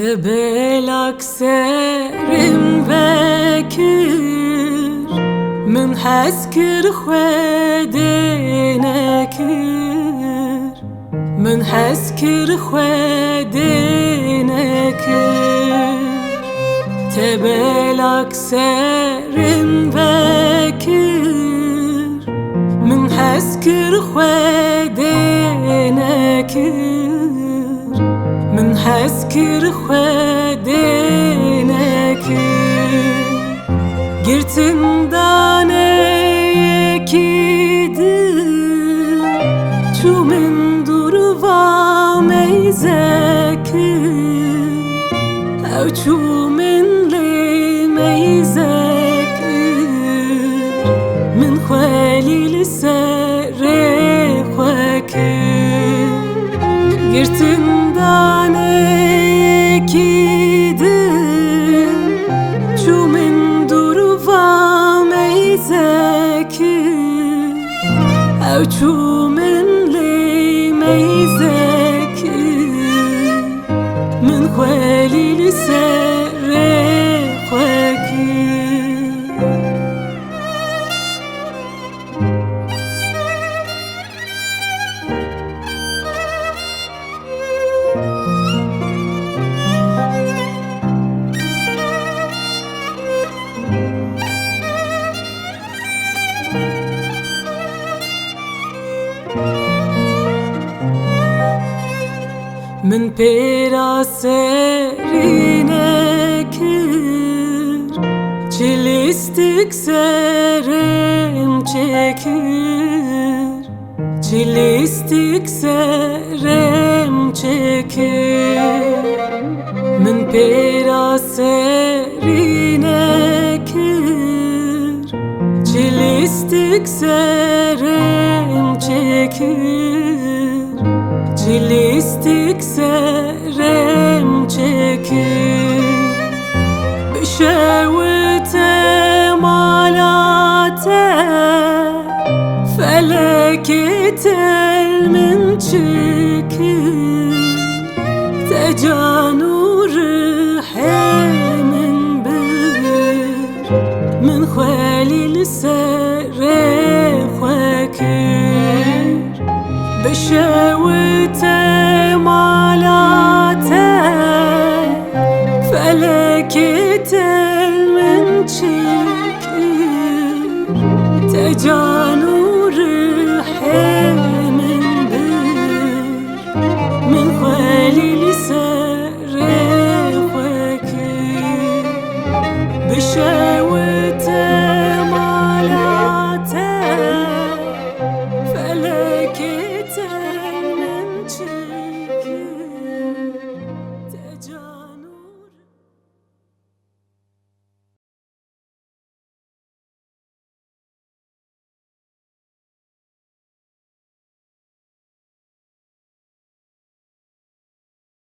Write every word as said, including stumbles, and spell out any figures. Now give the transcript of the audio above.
Te belak serim vekir, min hez kir Xwedê nekir, min hez kir Xwedê nekir. Te belak serim vekir, min hez kir Xwedê nekir, min hez kir Xwedê nekir. Girtin daneyekî din, çû min dûr va meyzekir. Ew çû min lê meyze kir, min xwelî li serê xwe kir. Girtin daneyekî din, çû min dûr va meyze kir. Ew çû min lê meyze kir, min xwelî li serê xwe kir. Min pêra serî nekir, çi lîstik serê min çêkir, çi lîstik serê min çêkir. Min pêra serî nekir, çi lîstik serê min çêkir, çi lîstik serê min çêkir. Bişewite mala te, felekê te li min çêkir. Te can û rihê min bir, min xwelî li serê xwe kir. Bişewite mala te, felekê te li min çêkir. Te can